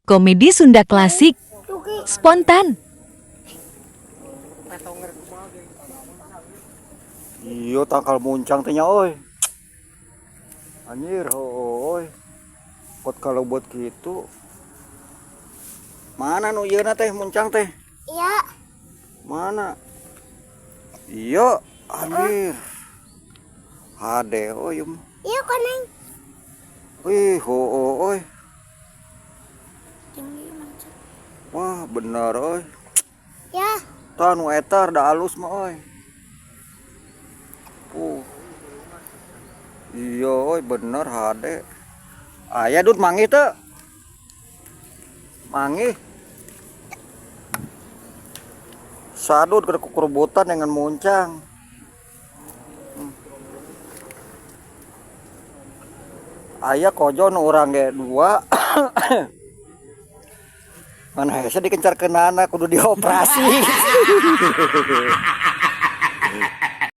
Komedi Sunda klasik, spontan. Iya tangkal muncang teh nya euy. Anjir heueuh. Kot kalau buat gitu. Mana nu ieu teh muncang teh? Iya. Mana? Iya, anjir. Hade euy. Iya koneng. Wih, heueuh euy. Wah, bener euy. Ya. Tah nu eta rada alus mah euy. Iya euy, bener hade. Aya dut manggih teu? Manggih. Sadut keur kukurubutan dengan muncang. Aya kojo nu urang ge dua. Ngan hese dikencarkeunana kudu dioperasi.